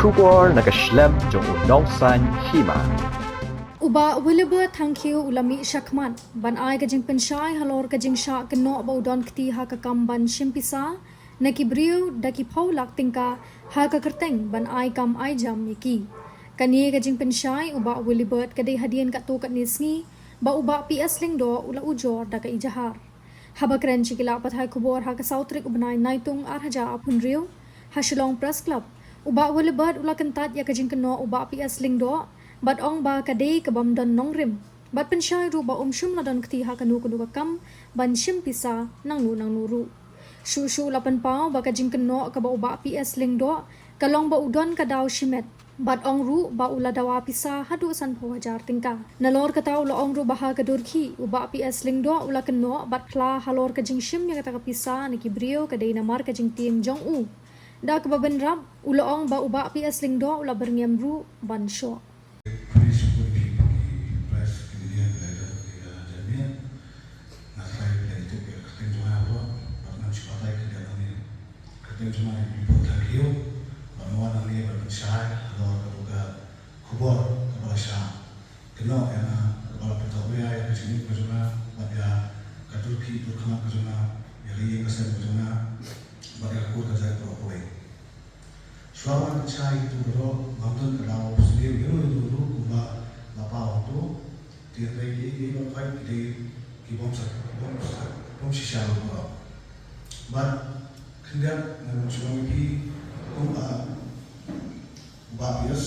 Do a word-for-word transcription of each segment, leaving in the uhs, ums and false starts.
Khubor na ka shlem jong u nongsaiñ hima. U Bah Willibert Thangkhiew u la mih shakhmat ban ai ka jingpynshai halor ka jingshah kynnoh ba u don kti ha ka kam ban shim pisa na ki briew da ki phew lak tyngka ha ka kyrteng ban ai kam ai jam ïa ki. Kane ka jingpynshai u Bah Willibert ka dei hadien katto katne sngi ba u Bah P S Lyngdoh u la ujor da ka ijahar. Haba kren sha ki lad pathai khubor ha ka saw tarik u bnai Naitung ar hajar arphew hynriew ha Shillong Press Club, u Bah Willibert u la kyntait ïa ka jingkynnoh u Bah P S Lyngdoh bad ong ba ka dei ka bym don nongrim bad pynshai ruh ba um shym la don kti ha kano kano ka kam ban shim pisa nangno nangno ruh. Shuh shuh u la pynpaw ba ka jingkynnoh kaba u Bah P S Lyngdoh ka long ba u don ka daw shimet bad ong ruh ba u la dawa pisa haduh sanphew hajar tyngka. Nalor kata u la ong ruh ba ha ka dur khih u Bah P S Lyngdoh u la kynnoh bad phla halor ka jingshim ïa kata ka pisa na ki briew ka dei namar ka jingtim jong u. Da kaba bynrap u la ong ba u Bah P S Lyngdoh u la byrngem ruh ban shoh. Nga tharai phi la tip ïa ka kyrteng jong nga baroh, bad ngam shu batai khyndiat hangne. Kyrteng jong nga dei Bipul Thangkhiew, bad nga wan hangne ban pynshai halor kata ka khubor kaba la shah kynnoh ïa nga, kaba la pyndonkam ïa ka jingmut ka jong nga, bad ïa ka dur khih dur khmat ka jong nga, ïa ka ïing ka sem ka jong nga, bad ïa ka kur ka jait baroh kawei. Shuwa ban pynshai ïa kito baroh, ngam don ka daw sngewthuh ïano ïano ruh kumba la paw hangto. Te hynrei kiei kiei baroh ki dei ki bym sa, bym sa, bym shisha ruh baroh. Bad khyndiat ngan shu ong ïa phi kumba u Bah P S,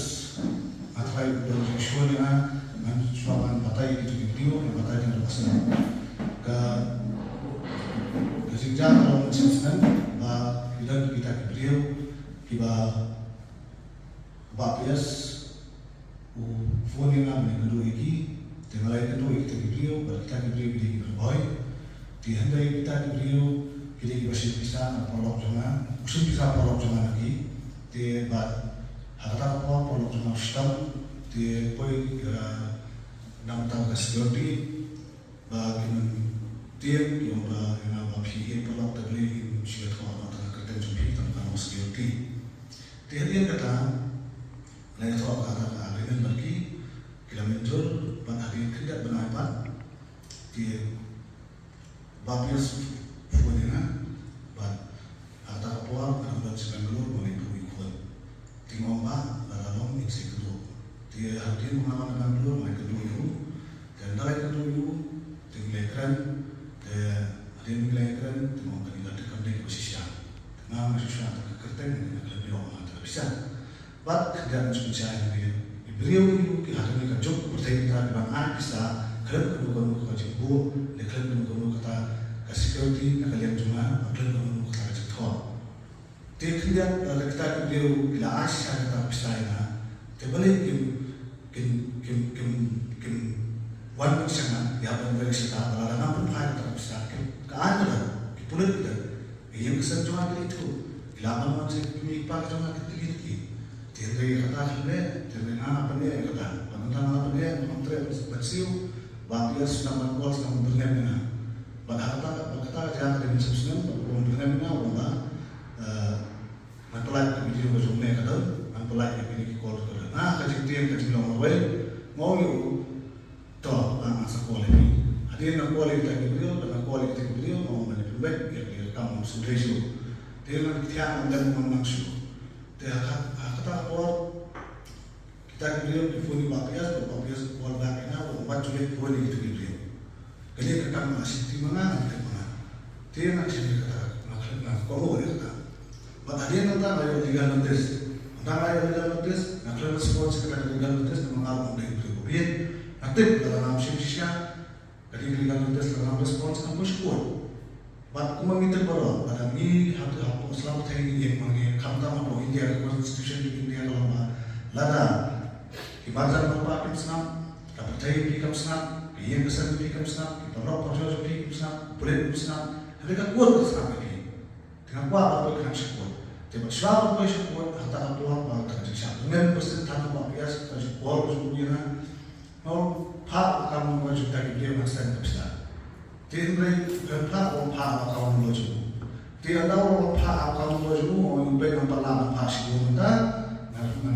nga tharai u don jingshoh ïa nga, ngan shuwa ban batai ïa kito ki briew, ngan batai ïa kito ki briew. Ka, ka jingjia ka long mynshem snem ba ki don kita ki briew kiba u Bah P S u phone ïa nga ban ïakynduh ïa ki, te nga la ïakynduh ïa kita ki briew, bad kita ki briew ki dei kiba roi. Te hynrei kita ki briew ki dei kiba shim pisa na paralok jong nga, u shim pisa paralok jong nga na ki. Te bad ha kata ka por paralok jong nga u shitom, te poi ïa ka nangta ka security, ba kin tieng ïa ba ïa nga ba phi ïa paralok, te balei ngin shu ïathoh na ka kyrteng jong phi tang ka long security. Te hadien kata la ïathoh ka, ka agreement bad ki, ki la mynjur, bad hadien khyndiat bnai pat te Bah P S phone ïa nga, bad ha kata ka por nga dang don sha Bangalore, nga leit pynïaid khun. Te nga ong ba lada long ngin sa ïakynduh. Te hadien ba nga wan na Bangalore nga ïakynduh ïa u. Te ynda la ïakynduh ïa u te ngi la ïakren. Te hadien ba ngi la ïakren te nga ong kane ka dei, kam dei kaba shisha. Te nga ong shisha, te ka kyrteng nga khlem ïoh ïa ka pisa. Bad khyndiat ngan shu pynshai hangne, ki briew ïa u ki ha kane ka juk ka pyrthei mynta ki ban ai pisa khlem kano kano ka jingbuh ne khlem kano kano kata ka security na ka liang jong nga, bad khlem kano kano kata ka jingthoh. Te khyndiat, eh, kita ki briew ki la ai shisha kata ka pisa ïa nga. Te balei kim, kim, kim, kim, kim wan sha nga ïa ban ïa sha ta, ba lada ngam pynphai kata ka pisa, kim, ka ai mada, ki pulit mada. Ïa ka sem jong nga ki la ithuh. Ki la ban wan sha ki kmie ki kpa jong nga, ki tylli ki. Te hynrei kata khlem leh, te hynrei nga nga pynleh ïa kata. Bad mynta nga la pynleh, ngam treh ban siew. Bah P S sdang ban call, sdang ban byrngem ïa nga. Bad ha kata, bad kata ka jaka ka dei mynshem snem, bad u wan byrngem ïa nga, u ong ba, eh, ngan pyllait ka video ka jong me ka don, ngan pyllait ïa kine ki call ka don. Nga ka jingtieng ka jinglong marwei, nga ong ïa u, to, nga, ngan sa call ïa phi. Hadien nga call ïa kita ki briew, bad nga call ïa kita ki briew, nga ong ban ïa pynbeit ïa ki, kam shu dei shuh. Te ngan thiah ngan lem ngan nang shuh. Te ha ka, ha kata ka por, kita ki briew ki phone ïa u Bah P S, bad u Bah P S u call back ïa nga, u ong ba ju leit phone ïa kita ki briew. Kane ka kam nga shim ti ma nga, ngan leit ma nga. Te ngan shim ïa kata, nga khlem, nga kohnguh ïa kata. Bad hadien nangta nga ïoh legal notice. Nangta nga ïoh legal notice, nga khlem respond sha kata ka legal notice, namar nga ong dei briew ba bieit. Nga tip lada ngam shim shisha, ka dei ka legal notice, lada ngam respond, ngan poi sha court. Bad kumba ngi tip baroh, lada ngi hap, hap sla pyrthei ngi ïeng ma ngi, khamtam hapoh India, ka constitution jong India ka long ba lada ki marjan marpa kim sngap, ka pyrthei jong phi kam sngap, ka ïing ka sem jong phi kam sngap, ki paralok parajor jong phi kim sngap, pulit kim sngap, hynrei ka court ka sngap ïa phi. Te nga kwah ban poi khnang sha court. Te bad shuwa ban poi sha court, ha kata ka por ba kata ka jingshah byrngem ba sdang tang ba phi ïa, kata ka jingkwah jong u ïa nga. Nga ong phah account number jong kita ki briew, ngan send ka pisa. Te hynrei phah, ong phah account number jong u. Te ynda ong phah account number jong u, ong ïa u peit, ngan pat lah ban phah shibun mynta. Ngan, ngan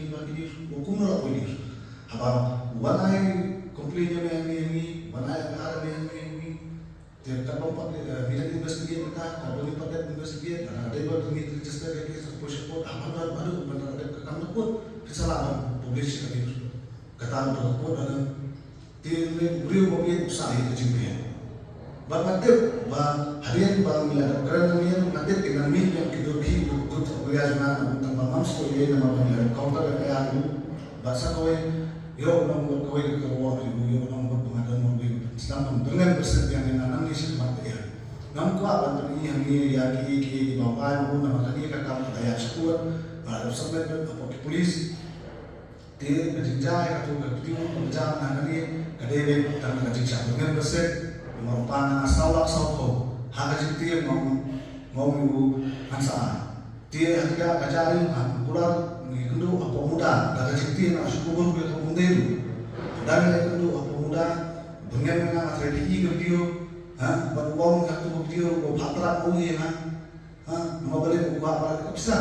kine, ba kine, ba kumno la poi kine. Haba wan ai complain ïa me, ïa me, ïa me, wan ai F I R ïa me, ïa me, ïa me. Te katba pat, eh, ngi dang investigate mynta, katba ngi pat dep investigate, lada dei ba ngi register ïa case hapoh court, haba ba, ba, ba, ba dep ka kam na court, phin sa lah ban publish ïa ka news. Kata ka court, lada te u briew ba u ïeit u sah ïa ka jingbieit. Bad nga tip ba hadien ba ngi la dep kren ngi, nga tip ki nongmih ïa ki durkhih, ki durkhih, ki durkhih jong nga, tang ba ngam sngewthuh ïa namar ba ngi la dep counter ïa ka ïa u. Bad sa kawei, ïoh u nongbud kawei ka kyrwoh ïa u, ïoh u nongbud ba nga don mawei, sdang ban byrngem byrset biang ïa nga nangne shakhmat ka ïa. Ngam kwah ban pyni hangne ïa ki, ki, ki ba u ai ma u namar kane ka kam ka ïa sha court, ba la dep submit beit hapoh ki police. Te ka jingjia ïa kato ka video ba ka jia na kane ka dei beit tang ka jingshah byrngem byrset. Namar u pa nga saw lak saw phew ha ka jingtieng ma u, ma u ngan sa ai. Te ha kata ka jia ïa nga kular ngi kynduh hapoh muda da ka jingtieng nga shu kubur ïa ka bym dei ruh. Da ngi kynduh hapoh muda byrngem nga nga trai phi i ka video. Ha, ban u ong kato ka video ba pha trap ma u ïa nga. Ha, namar balei u kwah ba ka pisa.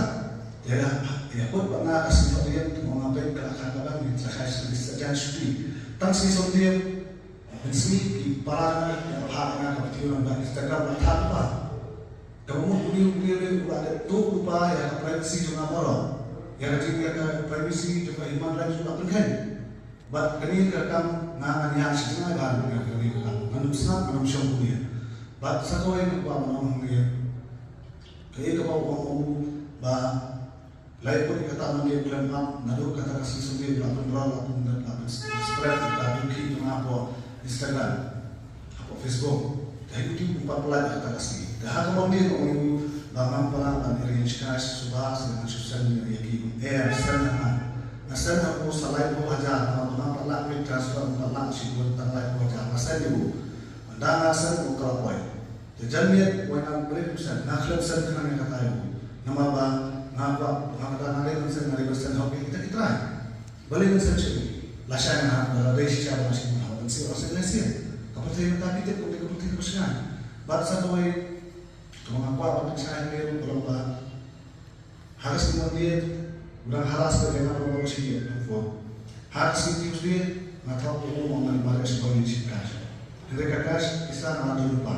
Ïa, ïa, kut ba nga ka sngi Sohryem, te nga peit ka la kha ka ban, ngi sa shai sa jan shuti. Tang sngi Sohryem, mynsngi ki para nga, ïa, pha nga ka video nang ba Instagram ba thad ba. Ka mut uni, uni, uni, u la dep tuh lypa ïa ka privacy jong nga baroh. Ïa ka jing, ïa ka privacy jong ka human rights u la pynkheiñ. Bad kane ka kam nga ngan ïa shi jngai bha ïa kane ka kam. Ngan ym sngap, ngan ym shong kumne. Bad sa kawei nga kwah ban ong hangne. Kaei kaba u ong u ba lai put ïa kata mynta khlem pat naduh kata ka sngi Sunday la pynrol, la pyn, la pyn spread ïa ka durkhih jong nga hapoh Instagram, hapoh Facebook. Te ha YouTube um pat pynlait ïa kata ka sngi. Te ha ka Monday nga ong ïa u ba ngam pat lah ban arrange cash, suba sdang ngan shu send ïa ki, eh, send ha nga. Nga send ha u sa laiphew hajar, namar ba ngam pat lah pay transfer, ngam pat lah shibun tang laiphew hajar. Nga send ïa u. Mynta nga send u ka la poi. Te jan miet, wei nga balei u send, nga khlem send khnang ïa kata ïa u. Namar ba nga kwah, nga kata nga dei ban send, nga dei ban send ha u kita ki trai. Balei ngan send shuh? Lashai nga, lada dei shisha ba nga shu pynhap, ngan siew, ngan siew, ngan siew. Ka pyrthei mynta phi tip kumta ka pyrthei kaba shngaiñ. Bad sa kawei, kaba nga kwah ban pynshai hangne ruh ka long ba ha ka sngi Monday, U dang harass ïa nga ba nga shu ïa phone. Ha ka sngi Tuesday nga thoh ïa u, nga ong ngan mareh sha Boiling Ship Cash. Hynrei ka cash pisa nga la don lypa.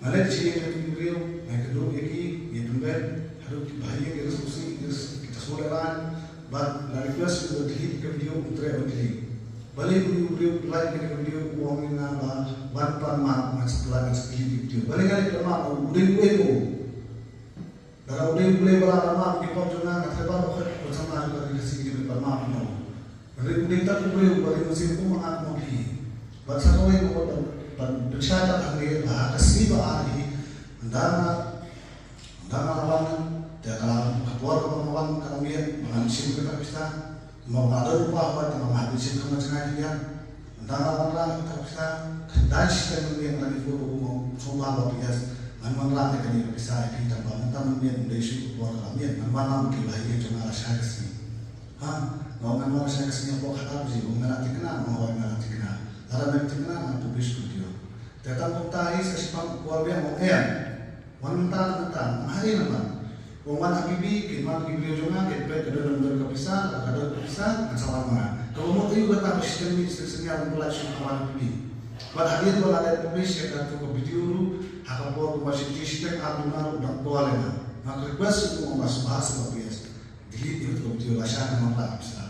Nga leit sha ïing jong ki briew, nga ïakynduh ïa ki, ïa pynbeit haduh kiba ha ïing ki sngewsih, ki sngewlehrain. Bad nga request ïa u ban delete ka video, um treh ban delete. Balei u briew u like ïa ka video, u ong ïa nga ba ban pan map, ngan sa delete, ngan sa delete ïa ka video. Balei nga leit pan map, u dei uei mo? Lada u dei U Blei ba la ban map ïa ki pop jong nga, nga tharai baroh khoit ki khun samla jong ka ri Khasi ki dei ban map ïa u. Hynrei u dei tang u briew uba ring mynsiem kum ma nga kum ma phi. Bad sa kawei ka mut ban, ban pynshai tang hangne ba ha ka sngi ba ar hi, ynda nga, ynda nga la wan, te ka la, ka por kaba nga wan ka la miet ba ngan shim kata ka pisa. Namar nga don lypa haba, te nga hap ban shim kham jngai khyndiat. Ynda nga wanrah ïa kata ka pisa, khyndai shiteng mynmiet nga la phone ïa u, nga ong, sngewbha Bah P S, ngan wanrah ïa kane ka pisa ïa phi, tang ba mynta mynmiet ym dei shuh, ka por ka la miet, ngan wanrah ïa ki ba ha ïing jong nga la shai ka sngi. Ha, nga ong ngan wanrah shai ka sngi hapoh khatar baje, u ong me la thikna, nga ong hooid nga la thikna. Lada mem thikna ngan publish video. Te tang kumta hi sa shiphang por biang u ong em. Wan mynta, mynta, ym hap ïa namar. Wan ha P B, kin wan ki briew jong nga, kin peit ka don, don ka pisa, ka don ka pisa, ngan sa wan ma nga. Kaba mut aïu kata ba shiteng miet shiteng sien ïa wan pynlait shuh ha wan ha P B. Bad hadien ba la dep publish ïa kato ka video ruh, ha ka por kumba shi taïew shiteng ar duna ruh u dang call ïa nga. Nga request ïa u, nga ong ba sngewbha sngewbha P S. Delete ïa kato ka video, lashai ngan wanrah ka pisa.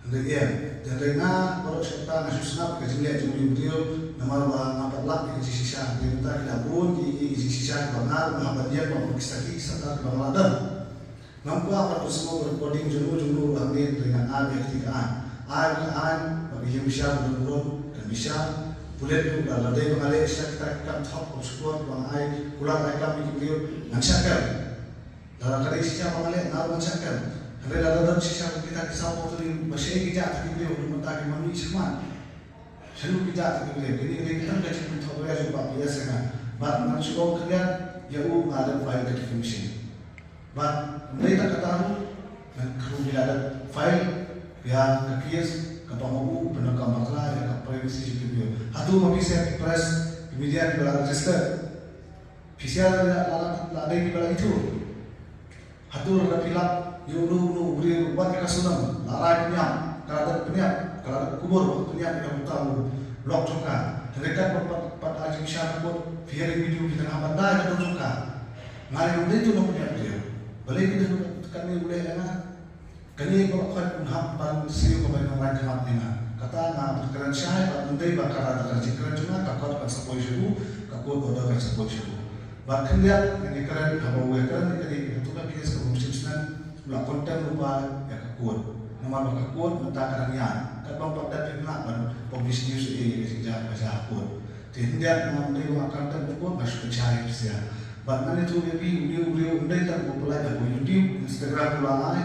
Hynrei ïa, hynrei nga baroh shi katta nga shu sngap ka jingleh jong une u briew, namar ba nga pat lap ïa ka jingshisha, hynrei mynta ki la bun ki, ki, ki jingshisha kiba nga ruh nga hap ban ïeng bad ki sakhi ki saktar kiba nga la don. Ngam kwah ban pynsngew recording jong u jong u ruh hangne, hynrei ngan ai ïa ka kti ka aiñ. Ai ka aiñ bad ka ïing pisa ba don burom kan bishar. Pulit ruh lada dei ba nga leh shisha kita ki kam thok kam shukor ba nga ai kular ai kam ïa ki briew, ngan shah kem. Lada ka dei shisha ba nga leh, nga ruh ngan shah kem. Hynrei lada don shisha kita ki saw phew tylli ba shaei ki jah ta ki briew, haduh mynta kim mih shakhmat. Shaei ki jah ta ki briew, kine ki dei ki tang ka jingpynthok ria jong u Bah P S ïa nga. Bad ngan shu ong khyndiat ïa u, nga la dep file ka defamation. Bad ym dei tang kata ruh, ngan kyrmen ïa, la dep file ïa ka case kaba ma u u pyndonkam bakla ïa ka privacy jong ki briew. Hato ma phi sha ki press, ki media kiba la register? Phi sha la, la, la, la dei kiba la ithuh? Hato lada phi lap ïa uno uno u briew wat ïa ka surname, la rai pynïap, ka la dep pynïap, ka la dep kubur, pynïap ïa uta u lok jong ka. Hynrei katba pat, pat ai jingbishar ha court, phi ïa ring video, phi tang hap ban da ïa ka dur jong ka. Nga ïa ym dei tu nongpynïap briew. Balei ki dei katne u leh ïa nga? Kane baroh khoit un hap ban siew ka ban ïa nga, ban khmat ïa nga. Kata nga kren shai, bad ym dei ba ka la da ka jingkren jong nga, ka kot kan sa poi sha u, ka court order kan sa poi sha u. Bad khyndiat ngan ïakren, haba u ïakren ïa kane, ïa kato ka case kaba um shym snem, u la condemn lypa ïa ka court. Namar ba ka court mynta ka dang ïaid, katba ym pat dep phi lah ban publish news ïa ka jingjia kaba jia ha court. Te khyndiat nga ym dei ba nga condemn ka court, nga shu pynshai shisha. Bad ngan ïathuh ïa phi, une u briew ym dei tang ba u pynlait hapoh YouTube, Instagram u la ai,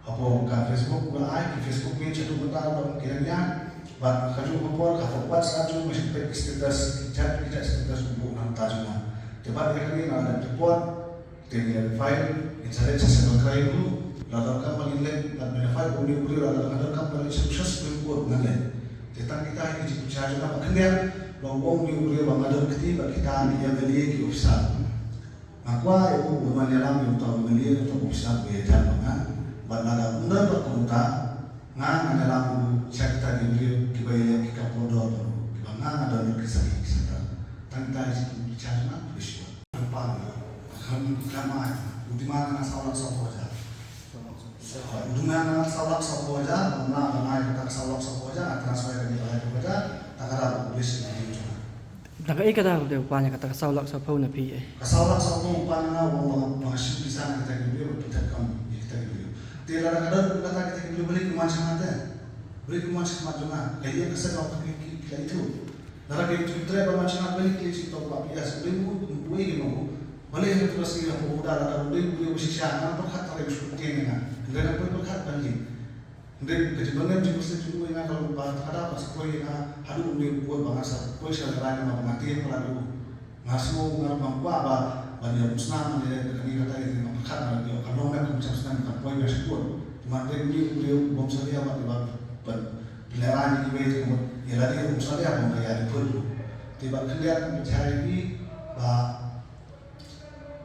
hapoh ka Facebook u la ai, ki Facebook page haduh mynta ruh ki dang ïaid. Bad kajuh ka por, hapoh WhatsApp jong u nga shu peit ki status, ki chat, ki chat status u buh na ka bynta jong nga. Te bad ïa kane nga la dep report, te ngi la file, ngin sa leit sha cyber crime ruh, lada donkam ba ngin leit, bad me la file kum une u briew, lada donkam ba leit sha, sha Supreme Court ngan leit. Te tang kita hi ki jingpynshai jong nga, bad khyndiat ba u ong une u briew ba nga don kti bad kita ki M L A ki officer. Nga kwah ïa u ban wan ïalam ïa uta u M L A, uta u officer uba ïajan bad nga. Bad lada um don pat kum uta, nga ngan ïalam ïa u sha kita ki briew kiba ïaleh ki kam kordor bad u, kiba nga nga don ki sakhi ki saktar. Tang kita hi ki jingpynshai jong nga, khublei shibun. Ngan pan, ngan, ngan ai, u demand nga saw lak saw phew hajar. U demand nga saw lak saw phew hajar, nga, nga ai kata ka saw lak saw phew hajar, nga transfer ïa kane ka lai phew hajar, ta ka daw u list ïa ka ding jong nga. Da kaei ka daw u dei u pan ïa kata ka saw lak saw phew na phi eh? Ka saw lak saw phew u pan ïa nga, u ong ba nga, ba nga shim pisa na kita ki briew, ban pyntep kam ïa kita ki briew. Te lada ka don kata kita ki briew, balei kim wan sha nga te? Balei kim wan sha khmat jong nga? Ka ïeng ka seng ka ki, ki, ki la ithuh. Lada ki ithuh treh ban wan sha nga, balei ki leit sha uta u Bah P S? Balei u, u, uei ki ong u? Balei ha kata ka sngi hapoh u da lada u dei u briew ba shisha, nga pyrkhat tang ba u shu ktien ïa nga. Hynrei nga poi pyrkhat ban ïeng. Hynrei ka jingpynim jingpyrsih jong u ïa nga ka long ba kata ka daw kan sa poi ïa nga haduh une u court ba ngan sa poi sha lehrain namar ba nga tieng palat ïa u. Nga sngew, nga ruh ngam kwah ba ban ïa umsnam ïa kane kata ïa kane, nga pyrkhat nga la ïoh ka long lem ka bym shym snem kan poi biang sha court. Te ma hynrei une u briew u bym salia bad ïa ba ban lehrain ïa kiwei te ka mut ïa lade ruh um salia ba ym da ïa dei pud ruh. Te bad khyndiat ngan pynshai ïa phi ba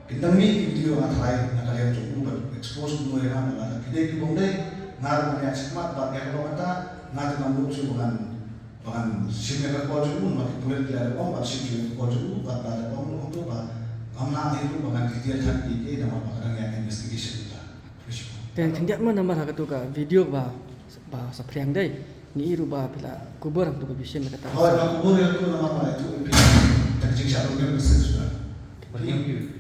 Kin dang mih ki video nga tharai na ka liang jong u ban expose kumno ïa nga ba nga da ki dei ki bym dei, nga ruh ngan ïaid shakhmat bad ïa ka long kata, nga te ngam luk shuh ba ngan, ba ngan shim ïa ka call jong u, namar ki pulit ki la dep ong ban shim shuh ïa ka call jong u, bad la dep ong ruh hangto ba ngam lah hi ruh ba ngan detail than ïa ki, namar ba ka dang ïa investigation kata. Te khyndiat mo namar ha kato ka video ba, ba saphriang dei. Ngi i ruh ba phi la kubur hangto ba phi shim ïa kata. Hooid, nga kubur ïa kato namar ba ïa kato phi, ta ka jingshah ruh ngi message suda. Ba ngi,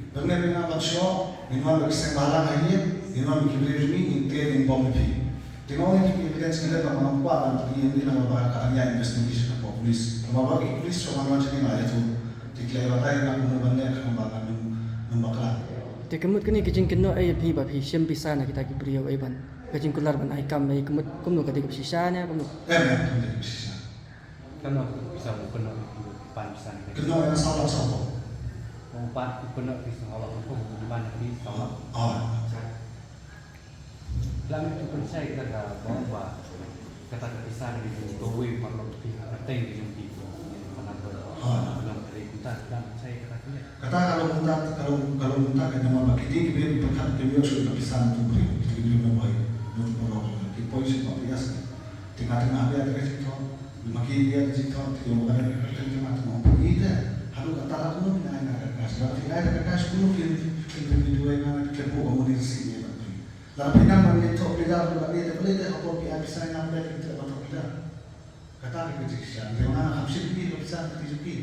ba ngi, ba nga ban shoh, ngin wan ba ki seng bhalang ha ïing, ngin wan ba ki briew jong ngi, ngin tied, ngin bom ïa phi. Te nga ong ïa phi ki evidence ki leh ba nga kwah ban pynïaid ïa phi namar ba ka dang ïa investigation hapoh police. Namar ba ki police shuwa ban wan shane nga ïathuh. Te ki la ïa batai ïa nga kumno ban leh, khnang ba ngan ym, ym bakla. Te ka mut kane ka jingkynnoh ei ïa phi ba phi shim pisa na kita ki briew ei ban, ka jingkular ban ai kam ei, ka mut kumno, ka dei kaba shisha ne kumno? Em, em, ka dei kaba shisha. Kano pisa u kynnoh ïa phi, pan pisa ne? Kynnoh ïa nga saw lak saw phew. U pan u kynnoh ïa phi saw lak saw phew, u pan ïa phi saw lak. Ah. Khlem tu pynshai kata ka ba, ba kata ka pisa ne ka jong u kawei paralok phi, ka teng ka jong phi. Kata ka long kumta. Kata ka long kumta, ka long, ka long kumta ka namar ba kiti ki briew ki pyrkhat kim ïoh shuh ka pisa na tu briew, kiti ki briew na bai, na tu paralok, ki poi sha ka P S. Te nga te nga phi ïa ka jingthoh, ma ki ïa ka jingthoh, te ïoh ka jingthoh, te nga te nga phi ïa te. Haduh katta la kumno phi ai na ka cash, la phi ai na ka cash, kumno phi, phi, phi, phi duwai nga, phi kyrpad ka money receipt ïa ka phi. La phi nang ban leit thoh pleader, la phi te, phi te, hapoh phi ai pisa ïa nga, phi te, phi te, ban thoh pleader. Kata ka jingshisha, te nga kham shim phi, ka pisa, ka pisa phi.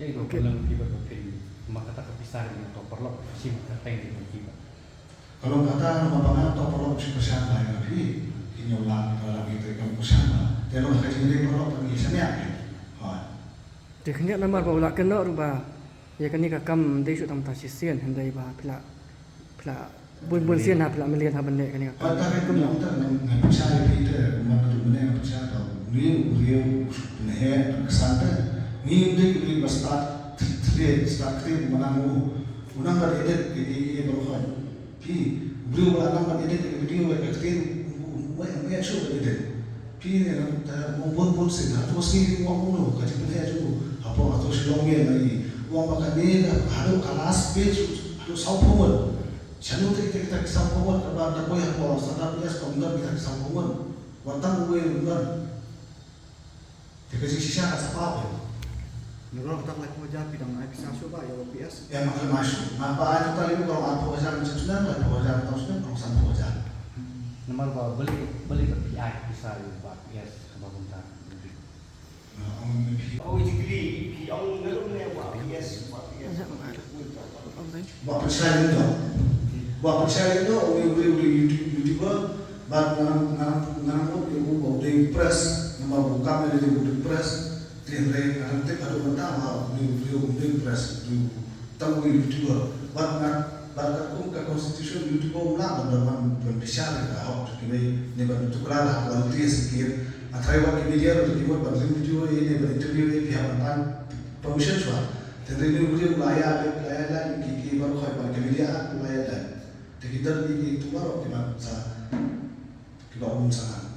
Ïa, ïa, ka long phi ba ka phin, ma kata ka pisa ri to paralok, shim ka teng ri phi ba. Ka long kata, ma ba nga to paralok, shim ka sha ba nga phi, ki ñiew la, ka la phi te ka sha ba. Te long ka jingri paralok, ka ngi sha ne phi. Ha. Te khyndiat namar ba u la kynnoh ruh ba ïa kane ka kam dei shuh tang ta shisien, hynrei ba phi la, phi la bun bun sien ha phi la mlien ha ban leh kane ka kam. Kata ka kam nang ta nang nang pynshai phi te, kumba ka tu mynne nang pynshai ta, une u briew, une he, ka san te, ngi ym dei ki briew ba start, thre, start thre, kumba nang u, u nang ban edit, ki, ki, ki, ba khoi. Phi, u briew ba nang ban edit, ki briew ba ka ktien, u, u, u, u, u, shu ban edit. Phi ne nang ta, u bun bun sien, ha tu sngi ki u ong uno, ka jingpynheh jong u, hapoh ha tu Shillong Mail na i, u ong ba kane, haduh ka last page, haduh saw phew ngut. Shano te kita, kita ki saw phew ngut, kaba da poi hapoh Standard P S, ym don kita ki saw phew ngut. Wat tang uwei ruh ym don. Te ka jingshisha ka sa pap. Nalor kata ka laiphew hajar phi dang ai pisa shuh ba ïa u P S. Ïa, ma ka ma shuh. Nga ba ai total ïa u ka long arphew hajar, ngan shu snem, laiphew hajar, ngan shu snem, ka long sanphew hajar. Namar ba balei, balei ba phi ai pisa ïa u Bah P S kaba kumta? Nga ong ïa phi. Oh, degree, phi ong nga long ne Bah P S, Bah P S. Ba pynshai lyndoh. Ba pynshai lyndoh, u dei, u dei, u dei YouTube, YouTuber, bad nga nang, nga nang, nga nang ong ïa u ba u dei press, namar u kam ïa u dei press, te hynrei nga nang tip haduh mynta ba u dei, u dei, u dei press, u dei tang u dei YouTuber. Bad nga, bad katkum ka constitution YouTuber um lah ban, ban, ban bishar ïa ka hok jong kiwei, ne ban tuklar ha ka quality ïa ki. Nga tharai wat ki media ruh ki mut ban ring video ïa ne ban interview ïa ki hap ban pan permission shuwa. Te hynrei une u briew u la ïa, la ïa, la ïa ki, ki baroh khoit ban ki media, u la ïa, la. Te ki don ki, ki tu baroh ki ban sa, ki ba um sa.